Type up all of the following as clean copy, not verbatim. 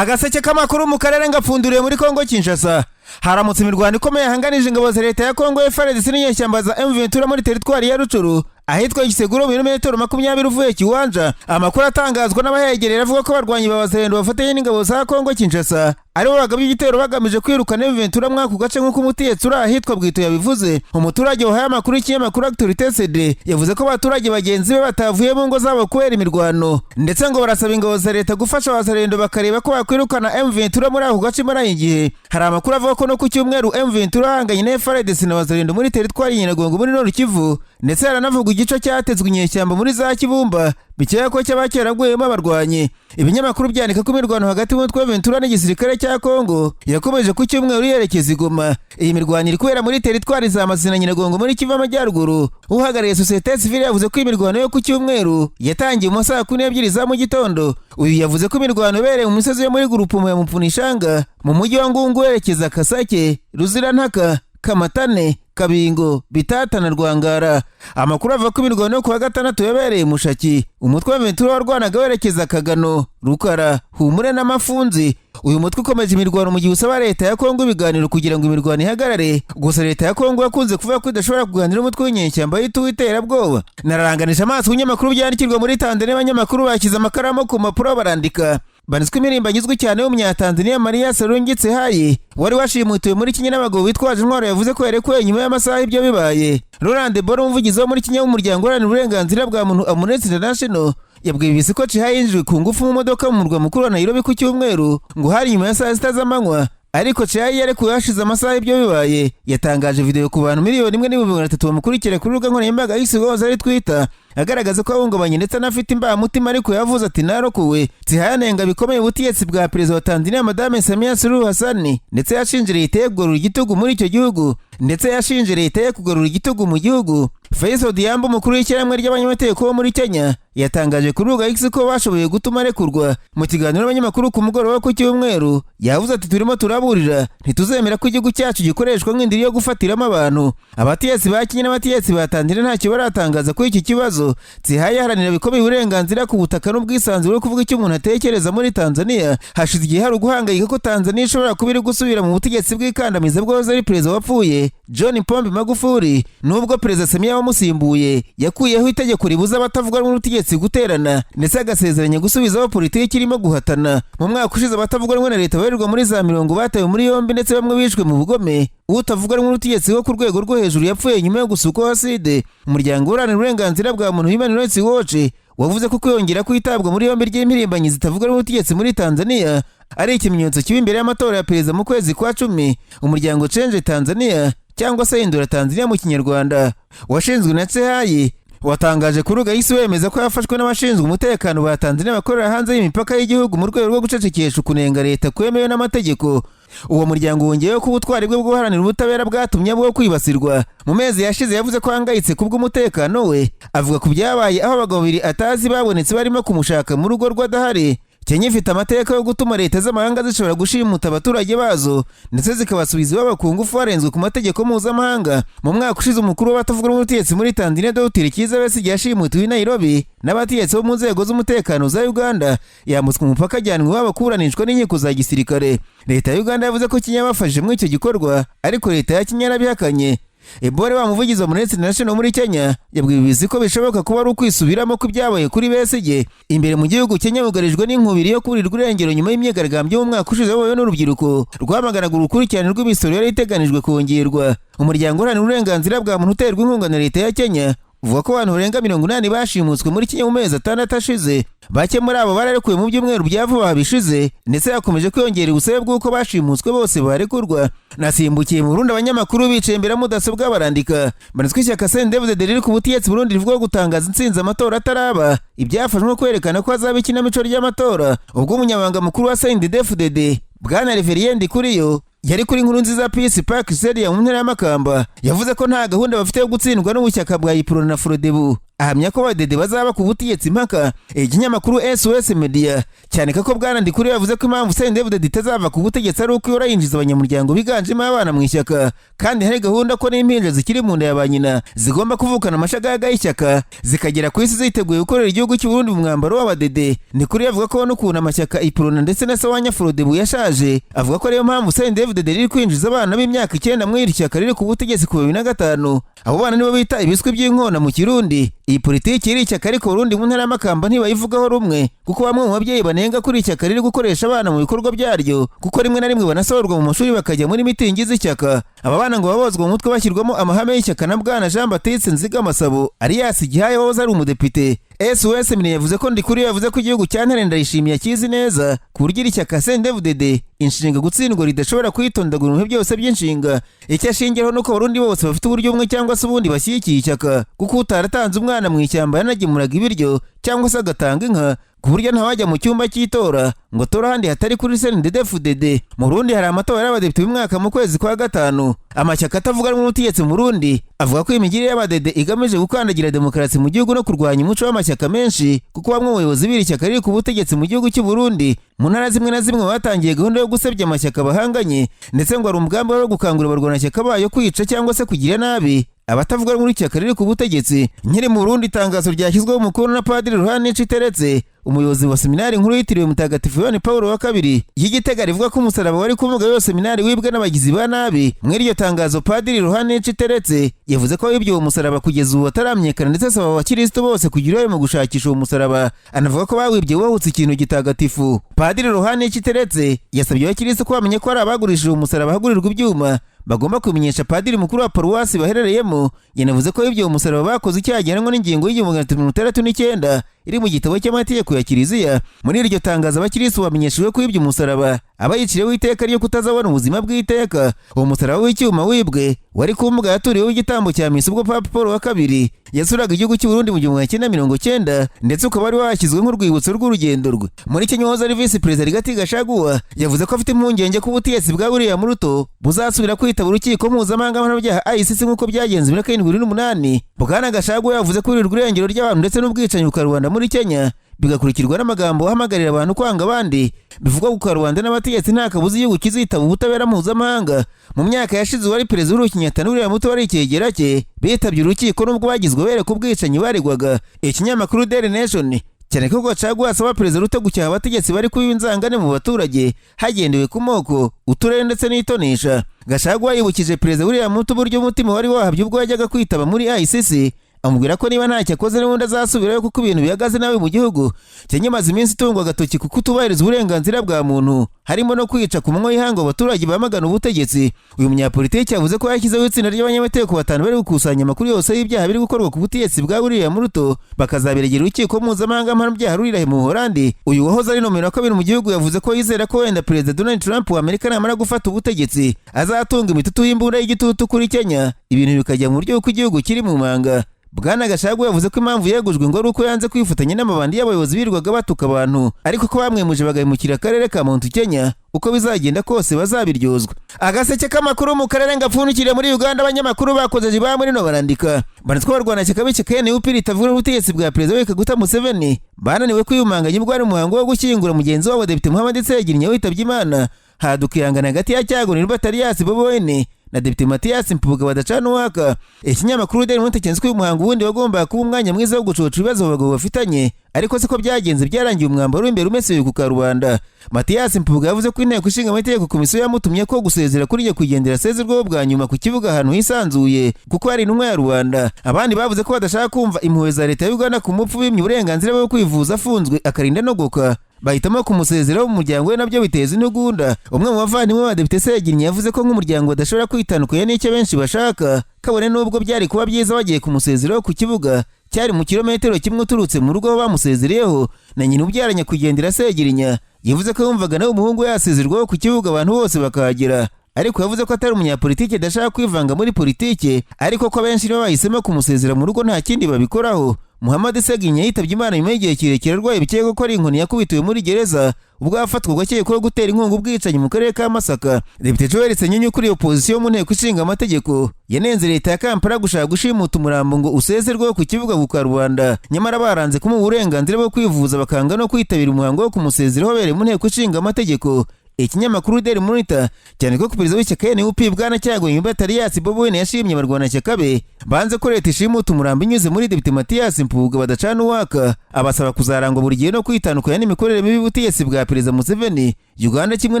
Agaseke k'amakuru mu karere ngapfunduriye muri Kongo Kinshasa. Haramutse imirwano ikomeye yahanganije ingabo za leta ya Kongo FARDC n'inyeshyamba za M23 muri teritwari ya Rucuru, ahitwa Giseguro, mu birometero 20 uvuye Kiwanja. Amakuru atangazwa n'abahegereye avuga ko abarwanyi ba Wazalendo bafatanye n'ingabo za Kongo Kinshasa aribo bagabye igitero bagamije kwirukana M23 muri ako gace, nk'uko umutegetsi uri ahitwa Bwito yabivuze. Umuturage wahaye amakuru y'ikinyamakuru Actualité CD yavuze ko abaturage bagenzi be batavuye mu ngo zabo kubera imirwano, ndetse ngo barasaba ingabo za leta gufasha Abazalendo bakareba ko bakwirukana M23 muri ako gace. Muri iki gihe hari amakuru avuga ko no ku cyumweru M23 ahanganye na FARDC na Wazalendo muri teritwari Nyiragongo muri Nord Kivu, ndetse haranavugwa igice cyatezwe inyeshyamba muri za Kibumba, bikeka ko cyaba cyaraguyemo abarwanyi. Ibinyamakuru byandika ko imirwano hagati y'umutwe wa M23 n'igisirikare cya Kongo yakomeje ku cyumweru yerekeza i Goma. Iyi mirwano iri kubera muri teritwari za Masisi na Nyiragongo muri Kivu Amajyaruguru. Uhagarariye sosiyete sivile yavuze ko imirwano yo ku cyumweru yatangiye mu masaha 12 za mu gitondo. Uyu yavuze ko imirwano ibereye mu misozi yo muri groupement ya Mupfunishanga mu mujyi wa Ngungu werekeza Kasake, Ruzirantaka, Kamatane, Kabingo, Bitata na Rwangara. Amakuru avuga ko imirwano yo kuwa gatandatu yabereye Mushaki. Umutwe wa Ventura warwanaga werekeza Kagano, Rukara, Humure n'Amafunzi. Uyu mutwe ukomeje imirwano mu gihe usaba leta ya Kongo ibiganiro kugira ngo imirwano ihagarare. Gusa leta ya Kongo yakunze kuvuga ko idashobora kuganira n'umutwe w'inyeshyamba yituwe iterabwoba. Nararanganije amaso ku binyamakuru byandikirwa muri Tanzania. Abanyamakuru bashyize amakaramu ku mpapuro barandika. Banditswe impirimbanyi izwi cyane w'Umunyatanzania Maria Sarungi Tsehai, wari washimutiwe muri Kenya n'abagabo bitwaje intwaro, yavuze ko yarekuwe nyuma y'amasaha ibyo bibaye. Roland Boro, umuvugizi wo muri Kenya w'umuryango uharanira uburenganzira bwa muntu Amnesty International, yabwiye BBC ko Tsehai yinjijwe ku ngufu mu modoka mu murwa mukuru wa Nairobi ku cyumweru, ngo hari nyuma ya saa 6 z'amanywa, ariko Tsehai yarekuwe hashize amasaha ibyo bibaye. Yatangaje video ku bantu 1,300,000 bamukurikira kuri rubuga nkoranyambaga X rwose ari Twitter, agaragaza ko ahungabanye ndetse anafite imbamutima, ariko yavuze ati: "Narokowe." Tsehai anenga bikomeye ubutegetsi bwa perezida wa Tanzania Madame Samia Suluhu Hassan, ndetse yashinje leta ye kugarura igitugu muri icyo gihugu, ndetse yashinje leta ye kugarura igitugu mu gihugu. Faisal Odhiambo, umukuru w'ishyirahamwe ry'abanyamategeko bo muri Kenya, yatangaje kuri rubuga X ko bashoboye gutuma arekurwa. Mu kiganiro n'abanyamakuru ku mugoroba ku cyumweru yavuze ati: "Turimo turaburira, ntituzemera ko igihugu cyacu gikoreshwa nk'indiri yo gufatiramo abantu." Abategetsi ba Kenya n'abategetsi ba Tanzania ntacyo baratangaza kuri iki kibazo. Tsehai aharanira bikomeye uburenganzira ku butaka n'ubwisanzure bwo kuvuga icyo umuntu atekereza muri Tanzania. Hashize igihe hari uguhangayika ko Tanzania ishobora kuba iri gusubira mu butegetsi bw'ikandamiza bwahoze ari perezida wapfuye John Pombe Magufuli, nubwo perezida Samia wamusimbuye yakuyeho itegeko ribuza abatavuga rumwe n'ubutegetsi guterana, ndetse agasezeranya gusubizaho politiki irimo guhatana. Mu mwaka ushize abatavuga rumwe na leta babarirwa muri za mirongo batawe muri yombi, ndetse bamwe bishwe mu bugome. Utavuga rumwe n'ubutegetsi wo ku rwego rwo hejuru yapfuye nyuma yo gusukwaho acide. Umuryango uharanira uburenganzira bwa muntu Human Rights Watch wavuze ko kwiyongera kwitabwa muri yombi ry'impirimbanyi zitavuga rumwe n'ubutegetsi muri Tanzania ari ikimenyetso kibi imbere y'amatora ya perezida mu kwezi kwa 10. Umuryango Change Tanzania, cyangwa se Hindura Tanzania mu Kinyarwanda, washinzwe na Tsehai, watangaje kuri rubuga X wemeza ko yafashwe n'abashinzwe umutekano ba Tanzania bakorera hanze y'imipaka y'igihugu mu rwego rwo gucecekesha ukunenga leta kwemewe n'amategeko. Uwo muryango wongeyeho ko ubutwari bwe bwo guharanira ubutabera bwatumye bwo kwibasirwa. Mu mezi yashize yavuze ko ahangayitse kubw'umutekano we, avuga ku byabaye aho abagabo babiri atazi babonetse barimo kumushaka mu rugo rw'adahari. Kenya ifite amateka yo gutuma leta z'amahanga zishobora gushimuta abaturage bazo, ndetse zikabasubiza iwabo ku ngufu harenzwe ku mategeko mpuzamahanga. Mu mwaka ushize umukuru w'abatavuga rumwe n'ubutegetsi muri Tanzania Dr Kizza Besigye yashimutiwe i Nairobi n'abategetsi bo mu nzego z'umutekano za Uganda, yambutswa umupaka ajyanwa iwabo kuburanishwa n'inkiko za gisirikare. Leta ya Uganda yavuze ko Kenya yabafashije muri icyo gikorwa, ariko leta ya Kenya yarabihakanye. Ebore wa muvugizi wa Amnesty International muri Kenya yabwiye BBC ko bishoboka kuba ari ukwisubiramo ko ibyabaye kuri Besigye. Imbere mu gihugu, Kenya yugarijwe n'inkubiri yo kuburirwa irengero nyuma y'imyigaragambyo y'umwaka ushize wabayeho n'urubyiruko rwamaganaga urukurikirane rw'imisoro yari iteganijwe kongerwa. Umuryango uharanira uburenganzira bwa muntu uterwa inkunga na leta ya Kenya uvuga ko abantu barenga 80 bashimutswe muri Kenya mu mezi 6 ashize. Bake muri abo bararekuwe mu byumweru bya vuba bishize, ndetse hakomeje kwiyongera ubusabe bw'uko bashimutswe bose barekurwa. Nasimbukiye mu Burundi. Abanyamakuru bicaye imbere ya mudasobwa barandika. Banditswe ishyaka CNDD-FDD riri ku butegetsi Burundi rivuga gutangaza intsinzi amatora ataraba, ibyafashwe nko kwerekana ko hazaba ikinamico ry'amatora. Ubwo umunyamabanga mukuru wa CNDD-FDD Bwana Reverien Ndikuriyo yari kuri Nkuru Nziza Peace Park Stadium mu ntara y'Amakamba, yavuze ko nta gahunda bafite yo gutsindwa n'ubushyaka bwa Uprona na Frodebu. Ahamya ko abadede bazaba ku butegetsi impaka. Ikinyamakuru SOS Media cyane ko bwana Ndikuriyo yavuze ko impamvu CNDD-FDD itazava ku butegetsi ari uko ihora yinjiza abanyamuryango biganjemo abana mu ishyaka, kandi hari gahunda ko n'impinja zikiri mu nda ya ba nyina zigomba kuvukana amashagaga y'ishyaka, zikagera ku isi ziteguye gukorera igihugu cy'u Burundi mu mwambaro w'abadede. Ndikuriyo avuga ko n'ukuntu amashyaka Iprona ndetse na Sawanya Frodebu yashaje, avuga ko ariyo mpamvu CNDD-FDD riri kwinjiza abana b'imyaka 9 muri iri shyaka riri ku butegetsi ku 2005. Abo bana nibo bita ibiswi by'inkona mu Kirundi. Iyi politiki y'iri shyaka ariko Burundi mu ntara y'Amakamba ntibayivugaho rumwe, kuko bamwe mu babyeyi banenga kuri iri shyaka riri gukoresha abana mu bikorwa byaryo, kuko rimwe na rimwe banasohorwa mu mashuri bakajya muri mitingi z'ishyaka. Aba bana ngo babozwa mu mutwe bashyirwamo amahame y'ishyaka na bwana Jean Baptiste Nzigamasabo alias Gihaye wahoze ari umudepite. SOS Mine yavuze ko Ndikuriyo yavuze ko igihugu cya Ntare Ndayishimiye akizi neza, ku buryo iri shyaka CNDD-FDD inshinga gutsindwa ridashobora kwitondagura mu bihe byose by'inshinga. Icyo ashingiraho nuko Abarundi bose bafite uburyo bumwe cyangwa se ubundi bashyigikiye ishyaka, kuko utaratanze umwana mu ishyamba yanagemuraga ibiryo cyangwa se agatanga inka, ku buryo ntawajya mu cyumba cy'itora ngo atore ahandi hatari kuri CNDD-FDD. Mu Burundi hari amatora y'abadepite y'umwaka mu kwezi kwa gatanu. Amashyaka atavuga rumwe n'ubutegetsi mu Burundi avuga ko imigirire y'abadede igamije gukandagira demokarasi mu gihugu no kurwanya umuco w'amashyaka menshi, kuko bamwe mu bayobozi b'iri shyaka riri ku butegetsi mu gihugu cy'u Burundi mu ntara zimwe na zimwe batangiye gahunda yo gusebya amashyaka bahanganye, ndetse ngo hari umugambi wo gukangurira abarwanashyaka bayo kwica cyangwa se kugira nabi abatavuga rumwe n'ishyaka riri ku butegetsi. Nkiri mu Burundi, itangazo ryashyizweho umukono na Padiri Ruhani Iteretse, umuyobozi wa seminari nkuru yitiriwe Mutagatifu Yohani Paulo wa kabiri y'Igitega, rivuga ko umusaraba wari ku mbuga yose seminari wibwe n'abagizi ba nabi. Muri iryo tangazo, Padiri Ruhani Iteretse yavuze ko wibye uwo musaraba kugeza ubu bataramenyekana, ndetse asaba abakirisitu bose kugira uruhare mu gushakisha uwo musaraba. Anavuga ko bawibye bahutse ikintu gitagatifu. Padiri Ruhani Iteretse yasabye abakirisitu ko bamenye ko hari abagurishije uwo musaraba ahagurirwa ibyuma, bagomba kubimenyesha padiri mukuru wa paruwasi baherereyemo. Yanavuze ko ibyo umusaraba bakoze icyaha gihanwa n'ingingo y'1369 iri mu gitabo cy'amategeko ya Kiliziya. Muri iryo tangazo, abakirisitu bamenyeshejwe ko ibyo umusaraba aba yiciriweho iteka ryo kutazabona ubuzima bw'iteka. Uwo musaraba w'icyuma wibwe wari ku mbuga yaturiweho igitambo cya misa ubwo Papa Paul wa kabiri yasuraga igihugu cy'u Burundi mu 1990, ndetse ukaba wari washyizwe nk'urwibutso rw'urugendo rwe. Muri Kenya, uwahoze ari visi perezida Rigathi Gachagua yavuze ko afite impungenge ko ubutegetsi bwa William Ruto buzasubira kwitaba urukiko mpuzamahanga mpanabyaha ICC nk'uko byagenze muri 78. Bwana Gachagua yavuze ko iri irengero ry'abantu ndetse n'ubwicanyi ku karubanda muri Kenya, bigakurikirwa n'amagambo ahamagarira abantu kwanga abandi bivugwa ku karubanda n'abategetsi, nta kabuza igihugu kizitaba ubutabera mpuzamahanga. Mu myaka yashize, uwari perezida Uhuru Kenyatta n'uriya muto wari icyegera cye bitabye urukiko nubwo bagizwe bereka ubwicanyi baregwaga. Ikinyamakuru Daily Nation cyane ko Gachagua asaba perezida Ruto gucyaha abategetsi bari kuba inzangane mu baturage hagendewe ku moko, uturere ndetse n'itonesha. Gachagua yibukije perezida William Ruto uburyo umutima wari wahabye ubwo yajyaga kwitaba muri ICC, amubwira ko niba ntacyo akoze n'ubundi azasubirayo kuko ibintu bihagaze nabi mu gihugu. Kenya imaze iminsi itungwa agatoki kuko utubahiriza uburenganzira bwa muntu, harimo no kwica ku manywa y'ihangu abaturage bamagana ubutegetsi. Uyu munyapolitiki yavuze ko yashyizeho itsinda ry'abanyamategeko batanu bari gukusanya amakuru yose y'ibyaha biri gukorwa ku butegetsi bwa William Ruto, bakazabiregera urukiko mpuzamahanga mpanabyaha ruri mu Buholandi. Uyu wahoze ari nomero 2 mu gihugu yavuze ko yizera ko wenda perezida Donald Trump wa Amerika namara gufata ubutegetsi azatunga imitutu y'imbunda y'igitutu kuri Kenya, ibintu bikajya mu buryo kuko igihugu kiri mu manga. Bwana Gachagua yavuze ko impamvu yegujwe ngo ari uko yanze kwifatanya n'amabandi y'abayobozi birirwaga batuka abantu, ariko ko bamwemuje bagahemukira akarere ka Mount Kenya, uko bizagenda kose bazabiryozwa. Agaseke k'amakuru mu karere ngapfundikiriye muri Uganda. Abanyamakuru bakoze jiba muri no barandika banditswe barwanashyaka b'ishyaka NUP ritavuga ubutegetsi bwa perezida Yoweri Kaguta Museveni bananiwe kwiyumanganya ubwo hari umuhango wo gushyingura mugenzi wabo Depite Muhammad Ssegirinya witabye Imana. Haduka ihangana hagati ya Cyago Alias Bobi Wine na Depite Mathias Mpuuga badacana uwaka. Ikinyamakuru Daily Monitor cyanditse ko uyu muhango ubundi wagombaga kuba umwanya mwiza wo gucoca ibibazo abagabo bafitanye, ariko siko byagenze, byarangiye umwambaro w'imbere umesewe ku karubanda. Mathias Mpuuga yavuze ko inteko ishinga amategeko komisiyo yamutumye ko gusezera kuri nyakwigendera asezerwaho bwa nyuma ku kibuga ahantu hisanzuye, kuko hari intumwa ya rubanda. Abandi bavuze ko badashaka kumva impuhwe za leta ya Uganda ku mupfu bimye uburenganzira bwo kwivuza, afunzwe akarinda nogoka, bahitamo kumusezeraho mu muryango we, nabyo biteza intugunda. Umwe mu bavandimwe ba Depite Ssegirinya yavuze ko nk'umuryango badashobora kwitandukanya n'icyo benshi bashaka, kabone n'ubwo byari kuba byiza bagiye kumusezeraho ku kibuga cyari mu kilometero kimwe uturutse mu rugo aho bamusezereyeho. Na nyina ubyara nyakwigendera Ssegirinya yavuze ko yumvaga nawe umuhungu we yasezerwaho ku kibuga abantu bose bakahagera, ariko yavuze ko atari umunyapolitike, adashaka kwivanga muri politike, ariko ko abenshi nibo bahisemo kumusezera mu rugo nta kindi babikoraho. Muhammad Segirinya yitabye Imana nyuma y'igihe kirekire arwaye, bikekwa ko ari inkoni yakubitiwe muri gereza ubwo yafatwaga akekwaho gutera inkunga ubwicanyi mu karere ka Masaka. Depite Joel Ssenyonyi ukuriye opozisiyo mu nteko ishinga amategeko yanenze leta ya Kampala gushaka gushimuta umurambo ngo usezerweho ku kibuga ku karubanda, nyamara baranze kumuha uburenganzira bwo kwivuza, bakanga no kwitabira umuhango wo kumusezeraho wabereye mu nteko ishinga amategeko. Ikinyamakuru Daily Monitor cyane ko perezida w'ishyaka NUP, Bwana Kyagulanyi Alias Bobi Wine, yashimye abarwanashyaka be banze ko leta ishimuta umurambo inyuze muri Depite Mathias Mpuuga badacana uwaka, abasaba kuzarangwa buri gihe no kwitandukanya n'imikorere mibi y'ubutegetsi bwa Perezida Museveni. Uganda kimwe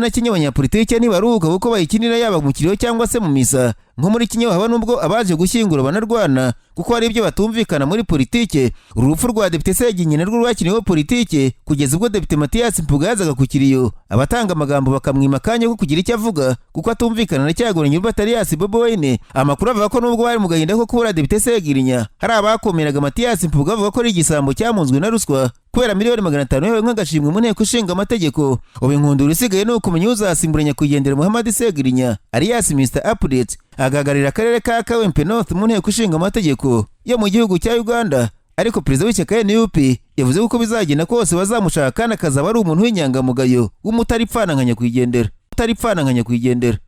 na Kenya, abanyapolitike ntibaruhuka kuko bayikinira yaba mu kiriyo cyangwa se mu misa. Nko muri Kenya haba nubwo abaje gushyingura banarwana kuko hari ibyo batumvikana muri politike. Uru rupfu rwa Depite Segirinya narwo rwakiniweho politike, kugeza ubwo Depite Mathias Mpuuga yazaga ku kiriyo, abatanga amagambo bakamwima akanya ko kugira icyo avuga kuko atumvikana na Kyagulanyi Alias Bobi Wine. Amakuru avuga ko nubwo bari mu gahinda ko kubura Depite Segirinya, hari abakomeraga Mathias Mpuuga bavuga ko ari igisambo cyamunzwe na ruswa kubera miliyoni 500 yahawe nk'agashimwe mu nteko ishinga amategeko. Ubu inkundura isigaye ni ukumenya uzasimbura nyakwigendera Muhammad Segirinya alias Mr Update, agahagararira akarere ka Kawempe North mu nteko ishinga amategeko yo mu gihugu cya Uganda. Ariko perezida w'ishyaka NUP yavuze ko uko bizagenda kose bazamushaka, kandi akazaba ari umuntu w'inyangamugayo w'umutaripfana nka nyakwigendera, utaripfana nka nyakwigendera.